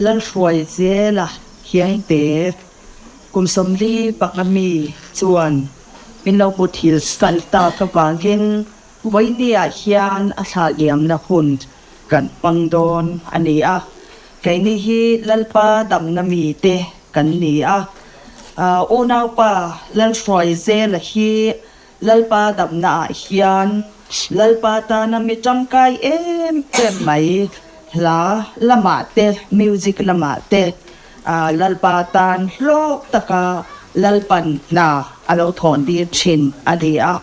Lalhruaizela Hiangte kum 45 mi chuan min lo muthil san tak avangin vawinia hian a thlah liamna hun kan hmang dawn a ni a. Keini hi Lalpa damna mite kan ni a. Unaupa Lalhruaizela hi Lalpa damna ah hian Lalpa tana mi tangkai em em mai hla lamah te music lamah te Lalpa tan hlawk taka Lalpan hna a lo thawn tir thin a ni a,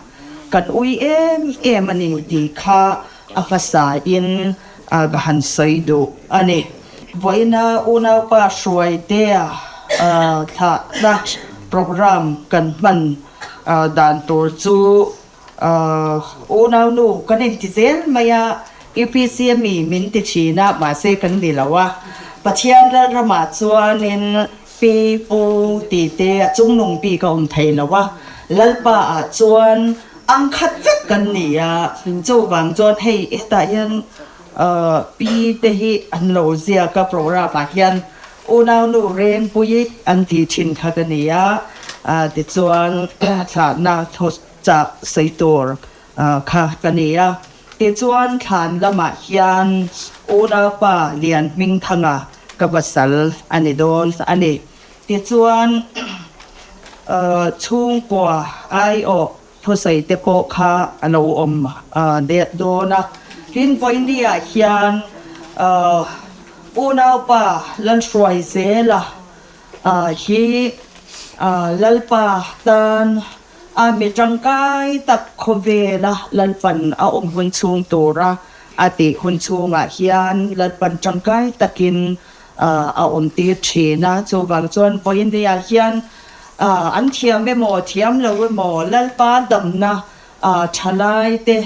kan ui em em a ni tih kha a hmasa in ka han sawi duh a ni. Vawiina unaupa Hruaitea thlahna programme kan hman Dan tur chu unau nu kan inti zel mai a, UPC a mi min ti thin a, mahse kan ni lo a. Pathian lalramah chuanin pi pu tih te a chungnung bik a awm thei lo a, Lalpa ah chuan ang khat vek kan ni a, chuvang chuan hei hetah hian pi te hi an lo ziak a programme ah hian. Unaunu Rengpuii an tih thin kha ka ni a, tichuan thlahna chak sawi tur kha ka ni a. Tichuan thlan lamah hian unaupa Lianhmingthanga ka pasal a ni dawn a ni. Tichuan chhungkua aiawh thusawi te pawh kha a lo awm det dawn a. Tin, vawinia hian unaupa Lalhruaizela hi Lalpa tan a mi tangkai tak khawvela Lalpan a awm hun chhung tura a tih hun chhungah hian Lalpan tangkai takin a awm tir thin a. Chuvang chuan vawinia hian An thiam emaw thiam lo emaw Lalpa damna thalai te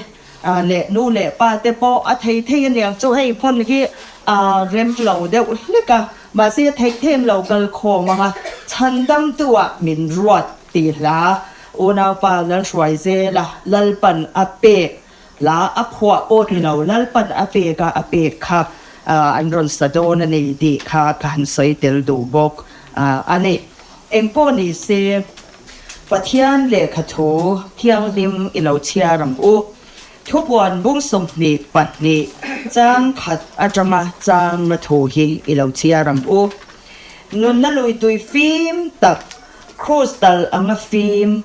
leh nu leh pa te pawh a thei thei aniang chu hei hmun hi a rem lo deuh hlek a, mahse a thei them lo kal khawm ang a, chhandamtu ah min ruat tih hla unaupa Lalhruaizela Lalpan a pek hla a phuah pawh ni lo Lalpan a pek a a pek kha an rawn sa dawn a ni tih kha ka han sawi tel duh bawk a ni. Engpawh ni se Pathian lehkha thu thianghlim i lo chhiar ang u. Thupuan bung 22 chang khat atanga chang na thu hi i lo chhiar ang u. Nunna lui tui fim tak, crystal anga fim,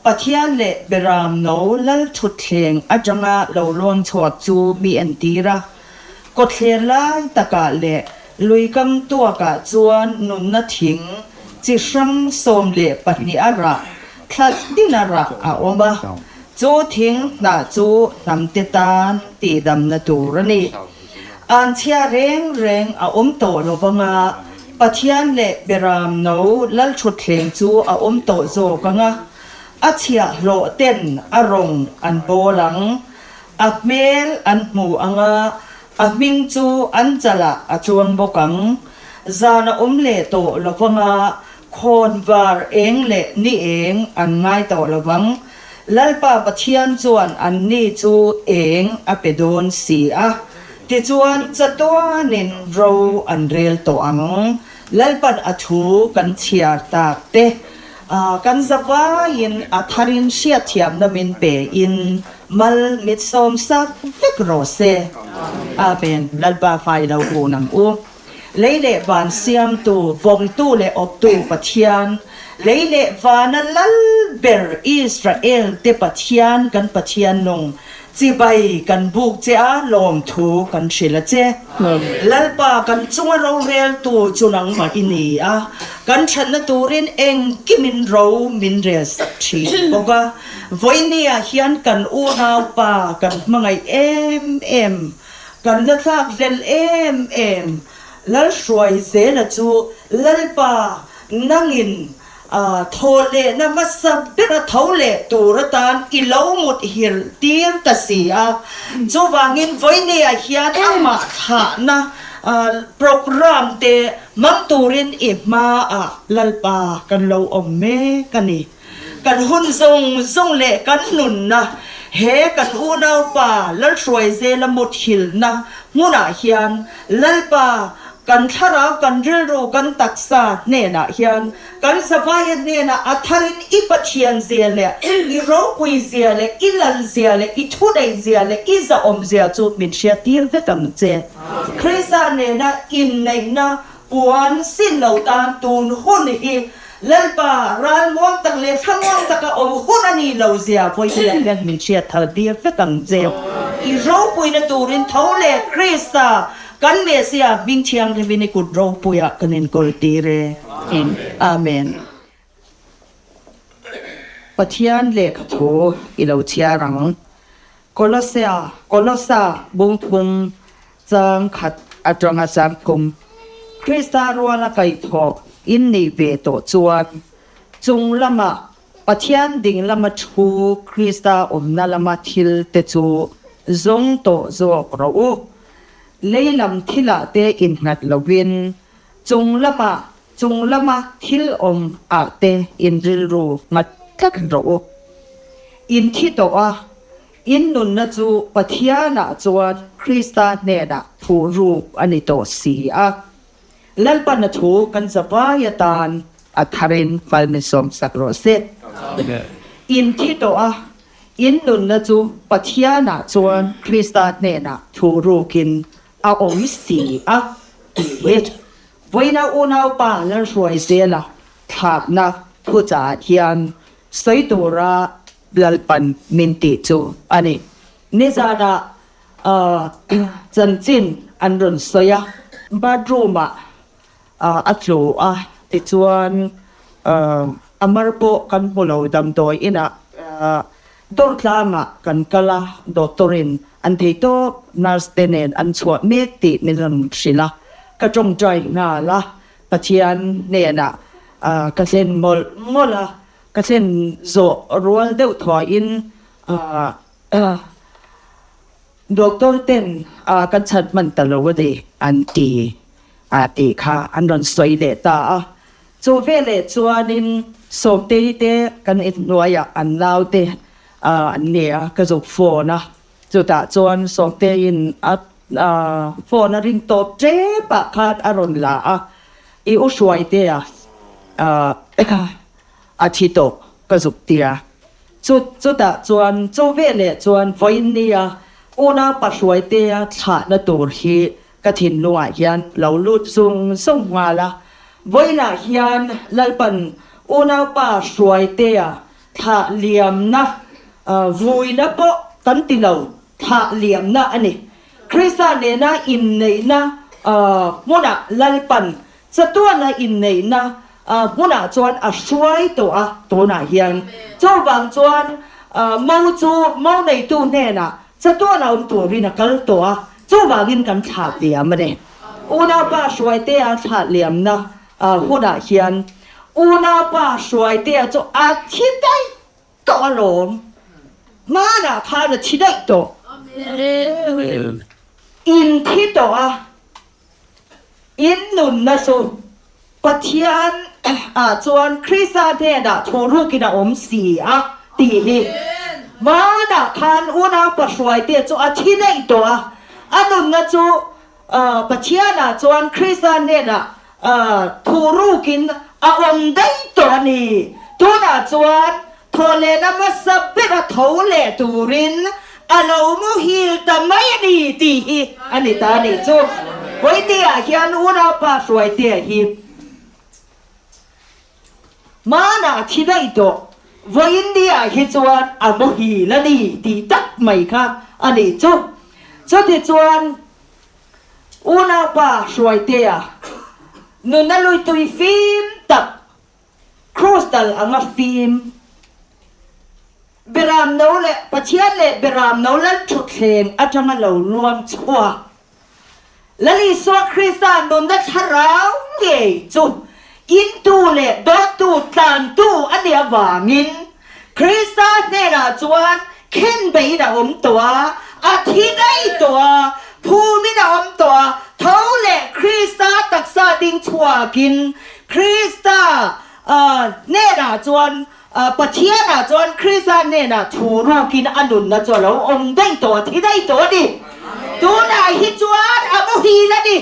Pathian leh Beram no lal thutthleng atanga lo luang chhuak chu mi entir a. Kawtthler lai takah leh lui kam tuakah chuan nunna thing chi hrang 12 a rah, thla tin a rah a awm a. Chu thing hnah chu hnamte tan tihdamna tur a ni. Anchhia reng reng a awm tawh lo vanga Pathian leh Beram no lal thutthleng chu a awm tawh zawk ang a, a chhiahhlawh ten a rawng an bawl ang. A hmel an hmu ang a, a hming chu an chalah a chuang bawk ang. Zan a awm leh tawh lo vanga khawnvar eng leh ni eng an ngai tawh lo vang. Lalpa Pathian chuan anni chu eng a pe dawn si a, tichuan chatuanin ro an rel tawh ang. Lalpan a thu kan chhiar tak te, kan zavaiin a tharin hriatthiamna min pein mal mit sawm sak vek rawh se. Amen. Lalpa fai lo hun ang u. Lei leh van siamtu, vawngtu leh awptu Pathian, lei leh vana lal ber Israel te Pathian kan Pathian nung, chibai kan buk che a lawmthu kan hrilh a che. Lalpa kan chunga roreltu chu nangmah i ni a, kan thatna turin engkimin ro min rel sak thin bawk a. Vawinia hian kan unaupa kan hmangaih em em. Kan la thlak hlel em em. Lalhruaizela chu Lalpa nangin thaw lehna hmasa bera tho leh tur atan i lo mut hil tir ta si a. Chuvangin vawinia hian amah thlahna programme te hmang turin i hmaah Lalpa kan lo awm mek a ni. Kan hun zawng zawng leh kan nunna he kan unaupa Lalhruaizela muthilhna hmunah hian Lalpa Kan thlarau, kan rilru, kan taksa hnenah hian kan zavaia hnenah a tharin i Pathian zia leh i ropui zia leh i lal zia leh i thuneih zia leh i zahawm zia chu min hriattir vek ang che. Krista nena inneihna puan sin lo tan tun hun hi Lalpa ralmuang tak leh thlamuang taka awm hun a nih lo zia vawiin hian min hriat thar tir vek ang che. I ropuina turin tho leh Krista Kan Messiah hming thianghlimin i kut ropuiah kan inkawl tir e. Amen. Pathian lehkha thu i lo chhiar ang. Kolosea, Kolosa bungphung chang khat atanga chang phung. Krista ruala kaihthawh in nih ve tawh chuan chung lama Pathian ding lama thu Krista awmna lama thil te chu zawng tawh zawk rawh u. Lei lam thilah te innghat lovin chung lama chung lama thil awm ah te in rilru nghat tlat rawh u. In thi tawh a, in nunna chu Pathianah chuan Krista hnenah phuh ruk a ni tawh si a. Lalpan a thu kan zavai atan a tharin fal min sawmsak rawh se. In thi tawh a, In nunna chu Pathianah chuan Krista hnenah thu rukin a awm si a tih hi vawiina unaupa Lalhruaizela thlakna thuchah hian sawi tura Lalpan min tih chu a ni. Nizanah chanchin an rawn sawi a, bathroom-ah a tlu a, tichuan a mar pawh kan hmu lo damdawi inah dawr tlangah kan kal a, doctor in an thei tawp nurse te nen an chhuah mek tih min rawn hrilh a, ka tawngtai nghal a, Pathian hnenah ka thlen mawlh mawlh a, ka thlen zawh rual deuh thuaiin Doctor ten a kan chhan hman ta lo a ni an ti a tih kha an rawn sawi leh ta a. Chu veleh chuanin Sawmtei te kan inhnuaiah an naute an ni a, ka zuk phone a. Chutah chuan Sawmteiin a phone a ring tawp tep ah khan a rawn la a, I u Hruaitea a thi tawh ka zuk ti a. Chu chutah chuan chu veleh chuan vawiin nia unau Pahruaitea thlahna tur hi ka thinlungah hian lo lut zung zung nghal a. Vawiinah hian Lalpan unau Pahruaitea thlah liamna vuina pawh kan ti lo, thlah liamna a ni. Krista nena inneihna hmunah Lalpan Chatuana inneihna hmunah chuan a hruai tawh a, tunah hian. Chuvang chuan mo chu mo neitu hnenah chatuana awm turin a kal tawh a, chuvangin kan thlah liam a ni. Unaupa Hruaitea thlah liamna hunah hian Unaupa Hruaitea chu a thi daih tawh alawm. Hmanah khan a thi daih tawh. In thi tawh a. In nunna chu Pathian ah chuan Krista hnenah thu rukin a awm si a tih hi. Hmanah khan unau pahruaite chu a thi daih tawh a, a nunna chu Pathian ah chuan Krista hnenah thu rukin a awm daih tawh a ni. Tunah chuan Thawhlehna hmasa bera tho leh turin a lo muhil ta mai a ni tih hi a ni ta a nih chu. Vawitea hian unaupa Hruaitea hi hmanah a thi daih tawh, vawiinnia hi chuan a muhil a ni tih tak mai kha a nih chu. Chutichuan unaupa Hruaitea nuna luitui fim tak Crystal anga fim Beram no leh Pathian leh Beram no Lalthutthleng atanga lo luang chhuak Lal Isua Krista nunna thlarau ngei chu intu leh dawttu tlantu a nih avangin Krista hnenah chuan khenbeiin a awm tawh a, a thi daih tawh a, phumin a awm tawh a, tho leh Krista taksa ding chhuakin Krista hnenah chuan Pathianah chuan Krista hnenah thu rukin a nunna chu a lo awm daih tawh a, thi daih tawh a ni. Tunah hi chuan a muhil a ni.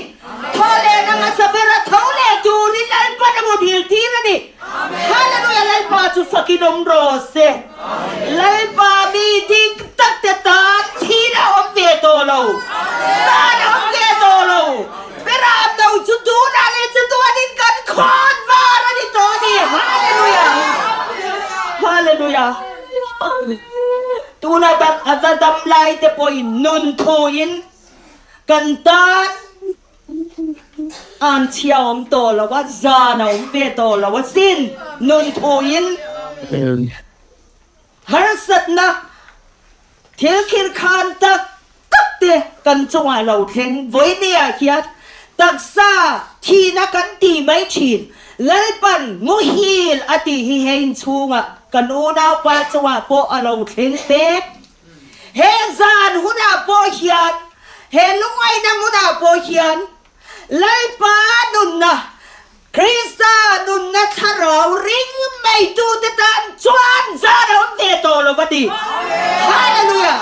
Thaw leh nanga sabera tho leh turin Lalpan a muthil tir a ni. Hallelujah Lalpa chu fakin awm rawh se. Lalpa mi dik tak te tan thin a awm ve tawh lo. Zan a awm ve tawh lo. Beram no chu tunah leh chu tuanin kan khawn var a ni tawh a ni. Hallelujah Hallelujah Tuna tak a va dam lai te pawhin nun thuin kan tan An chhia awm tawh lo a, zan a awm ve tawh lo a sin, nun thuin harsatna thil khirkhan tak tak te kan chungah lo thleng. Vawinia hian taksa thihna kan ti mai thin, Lalpan muhil a tih hi hei inchhungah kan unaupa chungah pawh a lo thleng pek. He zan hunah pawh hian, he lungaina hmunah pawh hian Lalpa nunna, Krista nunna thlarau ring meitute tan chuan zan a awm ve tawh lo va ti. Hallelujah!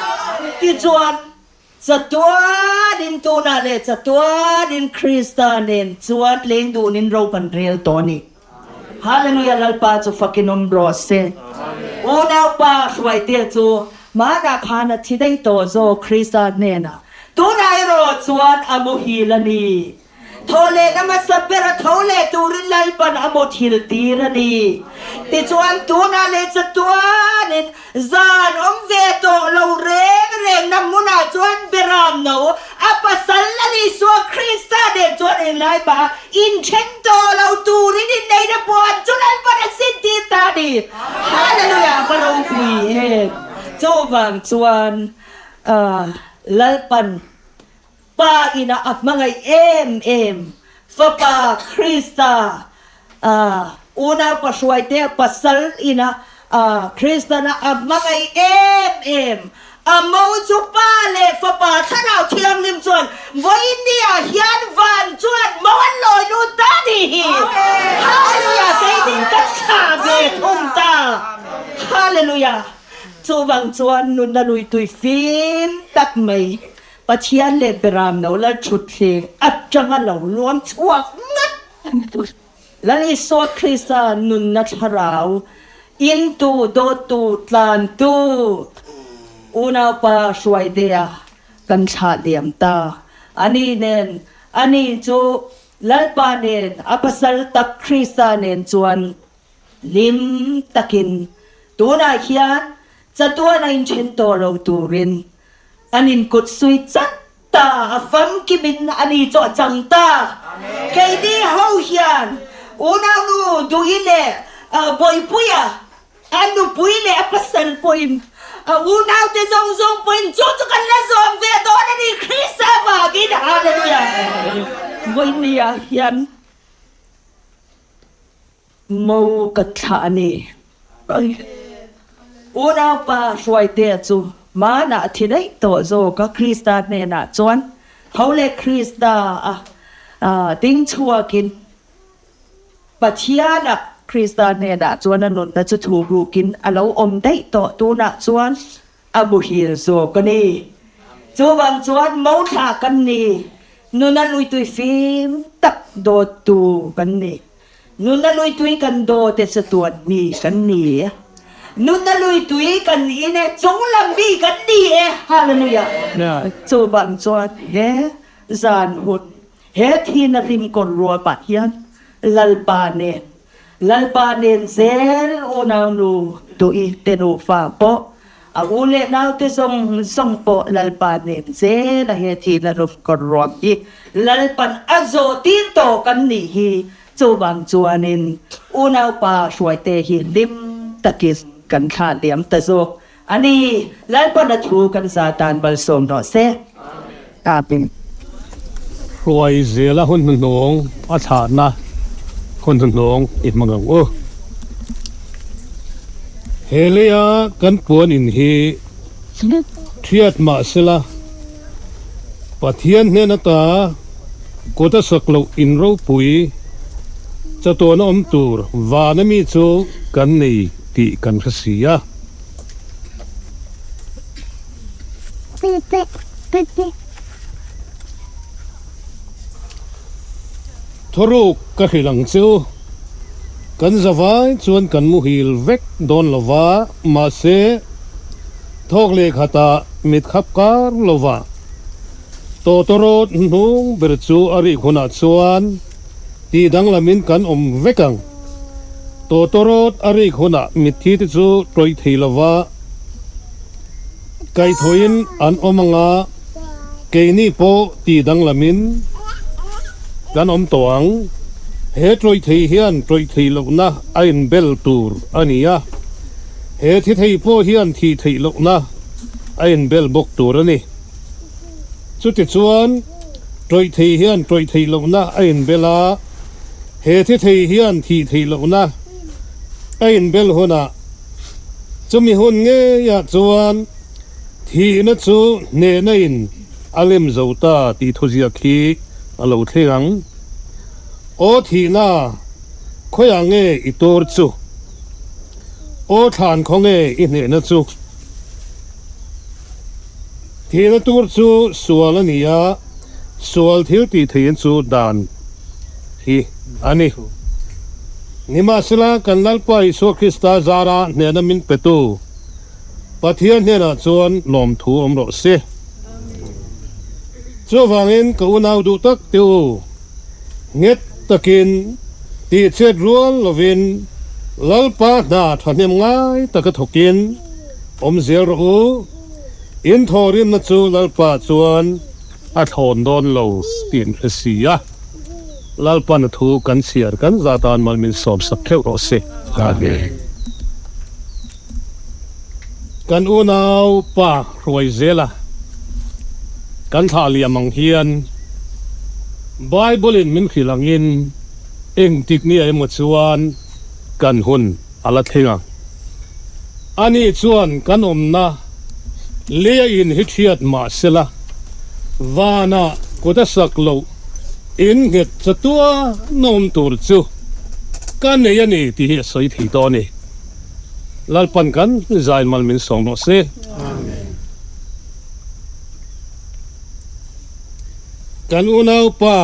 Tichuan, chatuanin tunah leh chatuanin Krista nen chuan leng dunin ro kan rel tawh a ni. Hallelujah Lalpa chu fakin awm rawh se. Unaupa hruaitea chu hmanah khan a thi daih tawh zawk Krista hnenah. Tunah erawh chuan a muhil a ni. Thaw leh na hmasa ber a tho leh turin Lalpan a muthil tir a ni. Tichuan tunah leh chatuanin Zan awm ve tawh lo reng reng na hmunah chuan Beram no a pasal Lal Isua Krista nen chuan englai mah inthen tawh lo turin inneihna puan chu Lalpan a sintir ta a ni. Hallelujah! Va ropui em! Chuvang chuan Lalpan Pa ina a hmangaih em em Fapa Krista unau pahruaite pasal ina Kristana a hmangaih em em a mo chu Pa leh Fapa Thlarau Thianghlim chuan vawinia hian van chuan mo an lawi lut ta ni hi. Hallelujah! Keinin ka thla ve thung ta. Hallelujah! Chuvang chuan nunna lui tui fim tak mai Pathian leh Beram no lal thutthleng atanga lo luang chhuak ngat Lal Isua Krista nunna thlarau intu, dawttu, tlantu unaupa hruaitea kan thlah liam ta. Ani nen, ani chu Lalpa nen, a pasal tak Krista nen chuan hlim takin tunah hian chatuan a inthen tawh lo turin An inkut sui chat ta, a famkimin a ni chu a chang ta. Keini ho hian unaunu Duhi leh Bawipuia, a nupui leh a pasal pawhin, a unaute zawng zawng pawhin chu chu kan la zawm ve dawn a ni, Krista vangin. Hallelujah! Vawinia hian Mo ka thlah a ni. Unaupa Hruaitea chu hmanah a thi daih tawh zawk a, Krista hnenah chuan tho leh Krista a ding chhuakin Pathiana Krista hnenah chuan a nunna chu thu rukin a lo awm daih tawh, tunah chuan A muhil zawk a ni. Chuvang chuan mo thla kan ni. Nuna luitui fim tak dawttu kan ni. Nuna luitui kan dawt e chatuan mi kan ni e. Nuna luitui kan in e chunglam mi kan ni e. Hallelujah. Chuvang chuan he zan hun he thina hlim kawr rual pah hian Lalpa nen Lalpa nen zel unaunu duhi te nufa pawh a u leh naute zawng zawng pawh Lalpa nen zel a he thihna rum kawr ruam hi Lalpan a zawh tir tawh kan nih hi chuvang chuanin unaupa hruaite hi hlim takin kan thlah liam ta zawk a ni. Lalpan a thu kan za tan malsawm rawh se. Amen. Hruai zela hun hnuhnung a thlahna hun hnuhnung i hmang ang u. He leia kan puan in hi thiat mah sela Pathian hnen ata kut a sak loh in ropui chatuan a awm tur van ami chu kan nei tih kan hre si a. Thuruk ka hrilh ang che u. Kan zavai chuan kan muhil vek dawn lo va, mahse thawk leh khatah mit khap kar lo va. Tawtawrawt hnung ber chu a rik hunah chuan tih danglamin kan awm vek ang. Tawtawrawt a rik hunah mitthi te chu tawih thei lo va, kaihthawhin an awm ang a, keini pawh tih danglamin kan awm tawh ang. He tawih thei hian tawih theih lohna a inbel tur a ni a, he thi thei pawh hian thih theih lohna a inbel bawk tur a ni. Chutichuan, tawih thei hian tawih theih lohna a inbel a, he thi thei hian thih theih lohna a inbel hunah chumi hun ngeiah chuan thihna chu hnehna in a lem zo ta tih thuziak hi a lo thleng ang. Aw thihna, khawiah nge i tur chu? Aw thlan khawnge i hnehna chu? Thihna tur chu sual a ni a, sual thil tih theihin chu dan hi a ni. Nimahsela, kan Lalpa Isua Krista zara hnehna min petu Pathian hnenah chuan lawmthu awm rawh se. Chuvangin ka unau duh tak te u, nghet takin tihchhiat rual lovin Lalpa hna thahnem ngai taka thawkin awm zel rawh u. In thawhrimna chu Lalpa chuan a thlawn dawn lo tih an hre si a, Lalpan a thu kan chhiar kan zah tan mal min sawmsak theuh rawh se. Amen. Kan unau pa hruai zela kan thlah liam ang hian Bible in min hrilh angin engtik ni emaw chuan kan hun a la thleng ang. Ani chuan kan awmna leia in hi thiat mah sela vanah kut a sak loh in nghet chatua na awm tur chu ka nei a ni tih hi a sawi thei tawh a ni. Lalpan kan zai mal min sawm rawh se. Kan unaupa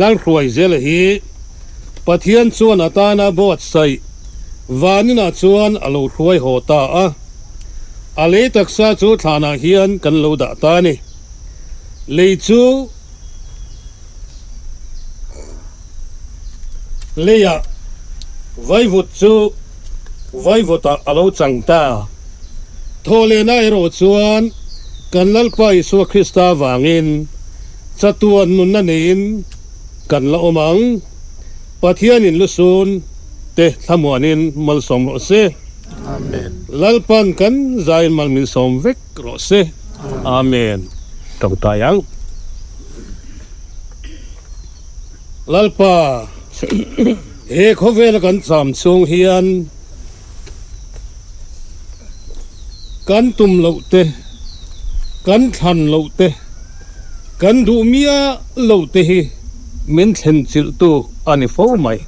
Lalhruaizela hi Pathian chuan a tana buatsaih vaninah chuan a lo hruai haw ta a. A lei taksa chu thlanah hian kan lo dah ta a ni. Lei chu Leiah vaivut chu vaivutah a lo chang ta. Thawhlehna erawh chuan kan Lalpa Isua Krista vangin chatuan nunna neiin kan la awm ang. Pathianin lusun te thlamuanin malsawm rawh se. Lalpan kan zain mal min sawm vek rawh se. Amen. Tawngtai ang. Lalpa, he khawvela kan cham chhung hian kan tum loh te, kan thlan loh te, kan duh miah loh te hi min thlen chilhtu a ni fo mai.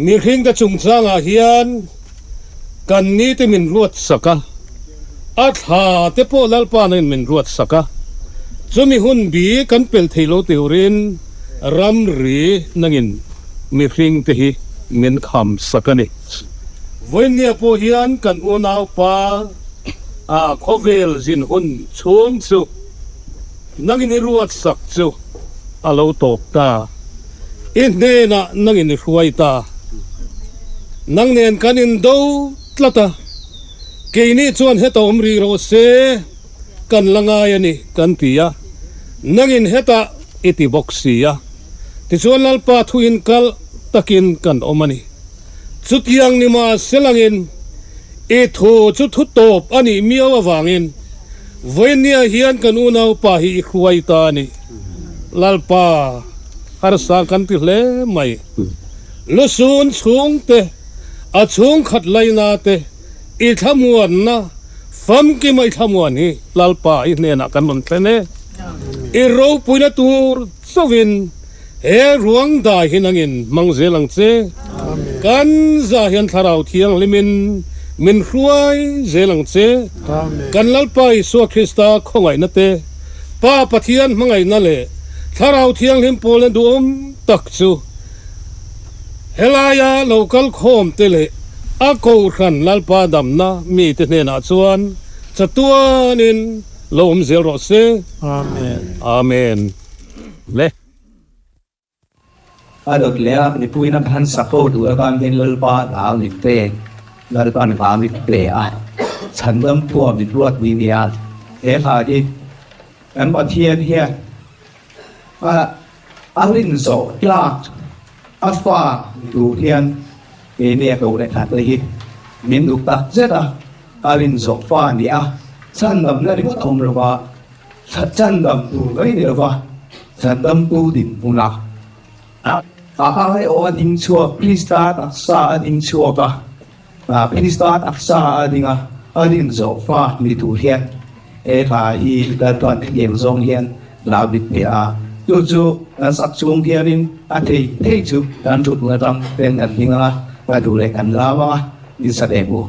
Mihringte chungchangah hian kan nite min ruat sak a, a thla te pawh Lalpa nen min ruat sak a, chumi hun bi kan pel thei lo turin ramri nangin mihring te hi min kham sak a ni. Vawinia pawh hian kan unaupa a khawvel zin hun chhung chu nangin i ruat sak chu a lo tawp ta. I hnenah nangin i hruai ta. Nang nen kan indo tlat a, keini chuan heta awm rih rawh se, kan la ngai a ni kan ti a, nangin hetah i ti bawk si a. Tichuan Lalpa thuin kal takin kan awm a ni. Chutiang ni mahselangin i thu chu thu tawp a nih miau avangin vawinia hian kan unaupa hi i hruai ta a ni. Lalpa, harsa kan ti hle mai. Lusun chhungte, a chhungkhat laina te i thlamuanna famkima i thlamuan hi Lalpa i hnenah kan rawn thlen e. I ropuina tur chauhin He ruang dai hi nangin hmang zel ang che. Kan za hian Thlarau Thianghlimin min hruai zel ang che. Kan Lalpa Isua Krista khawngaihna te, Pa Pathian hmangaihna leh Thlarau Thianghlim pawlna duhawm tak chu helaia lo kal khawm te leh a Kohhran Lalpa damna mite hnenah chuan chatuanin lo awm zel rawh se. Amen. Amen. Le. A dawt leh a, mipuiin a han support duh atan hian Lalpa hla mit pe, Lalpan hla mit pe a, chhandam pawh mit ruat ni nia. He hla hi kan Pathian hian a a rin zawh tlak a fa tur hian keini a ko leh khat te hi min duh tak zet a, a rin zawh fa a ni a, chhandamna ringawt awm lova Chhandam tur mai ni lova chhandamtu dinhmuna a aiawh a ding chhuak, Krista taksa a ding chhuak a, Krista taksa a ding a, a din zawh fa ni tur hian he hla hi Lalpan hetiang zawng hian la bik ve a, chu chu kan sak chhung hianin a thei thei chu kan thutna ram ten kan hming anga ka duh leh kan lam anga in sa leh u.